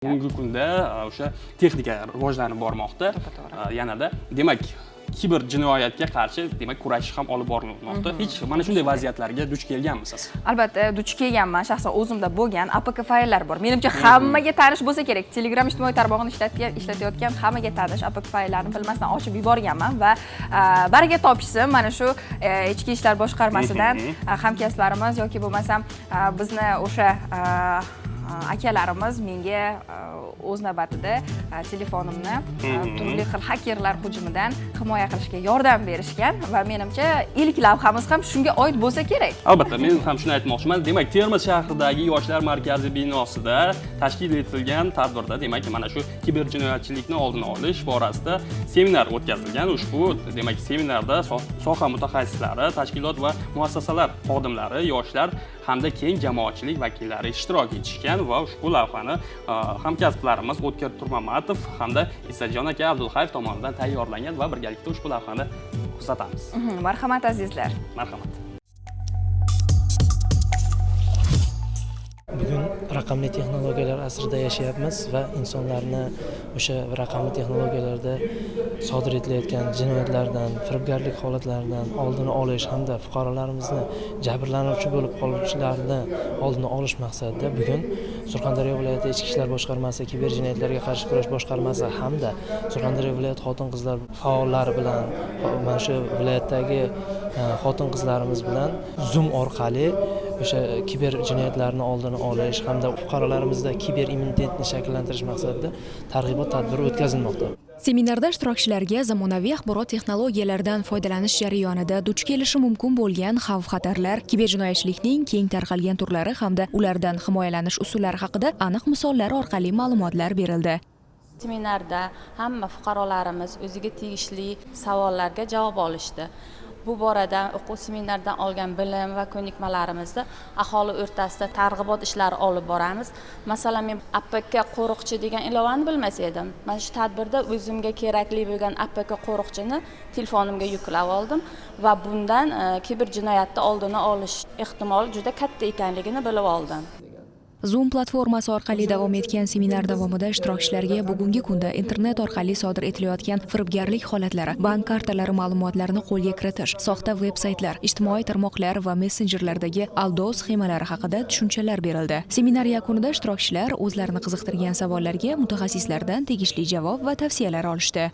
Bugungi kunda o'sha texnika rivojlanib bormoqda. To'ppa-to'g'ri. Yanada, demak, kiber jinoyatga qarshi, demak, kurashish ham olib borilmoqda. Hech mana shunday vaziyatlarga duch kelganmisiz? Albatta, duch kelganman. Shaxsan o'zimda bo'lgan APK fayllar bor. Menimcha, hammaga tanish bo'lsa kerak. Telegram ijtimoiy tarmog'ini ishlatayotgan hammaga tanish APK fayllarni bilmasdan ochib yuborganman va baraka topishsin, mana shu ichki ishlar boshqarmasidan hamkasblarimiz yoki bo'lmasam bizni o'sha akalarimiz menga o'z navbatida telefonimni turli xil xakerlar hujumidan himoya qilishga yordam berishgan va menimcha, ilk lavhamiz ham shunga oid bo'lsa kerak. Albatta, men ham shuni aytmoqchiman. Demak, Termiz shahridagi Yoshlar markazi binosida tashkil etilgan tadbirda, demak, mana shu kiber jinoyatchilikni oldini olish borasida seminar o'tkazilgan. Ushbu, demak, seminarda soha mutaxassislari, tashkilot va muassasalar xodimlari, yoshlar hamda keng jamoatchilik vakillari ishtirok etishgan va ushbu lavhani hamkasblarimiz O'tkir Turmamatov hamda Isajon aka Abdulhayev tomonidan tayyorlangan va birgalikda ushbu lavhani kuzatamiz. Marhamat, azizlar. Marhamat. Bugun raqamli texnologiyalar asrida yashayapmiz va insonlarni o'sha raqamli texnologiyalarda sodir etilayotgan jinoyatlardan, firibgarlik holatlaridan oldini olish hamda fuqarolarimizni jabrlanuvchi bo'lib qolishlarini oldini olish maqsadida bugun Surxondaryo viloyati Ichki ishlar boshqarmasi kiber jinoyatlarga qarshi kurash boshqarmasi hamda Surxondaryo viloyati xotin-qizlar faollari bilan, mana shu viloyatdagi xotin-qizlarimiz bilan Zoom orqali o'sha kiber jinoyatlarni oldini olish hamda fuqarolarimizda kiber immunitetni shakllantirish maqsadida targ'ibot tadbiri o'tkazilmoqda. Seminarda ishtirokchilarga zamonaviy axborot texnologiyalaridan foydalanish jarayonida duch kelishi mumkin bo'lgan xavf-xatarlar, kiberjinoyatchilikning keng tarqalgan turlari hamda ulardan himoyalanish usullari haqida aniq misollar orqali ma'lumotlar berildi. Seminarda hamma fuqarolarimiz o'ziga tegishli savollarga javob olishdi. Bu borada o'quv seminardan olgan bilim va ko'nikmalarimizni aholi o'rtasida targ'ibot ishlari olib boramiz. Masalan, men APK qo'riqchi degan ilovani bilmas edim. Mana shu tadbirda o'zimga kerakli bo'lgan APK qo'riqchini telefonimga yuklab oldim va bundan kiber jinoyatni oldini olish ehtimoli juda katta ekanligini bilib oldim. Zoom platformasi orqali davom etgan seminar davomida ishtirokchilarga bugungi kunda internet orqali sodir etilayotgan firibgarlik holatlari, bank kartalari ma'lumotlarini qo'lga kiritish, soxta veb-saytlar, ijtimoiy tarmoqlar va messenjerlardagi aldov sxemalari haqida tushunchalar berildi. Seminar yakunida ishtirokchilar o'zlarini qiziqtirgan savollarga mutaxassislardan tegishli javob va tavsiyalar olishdi.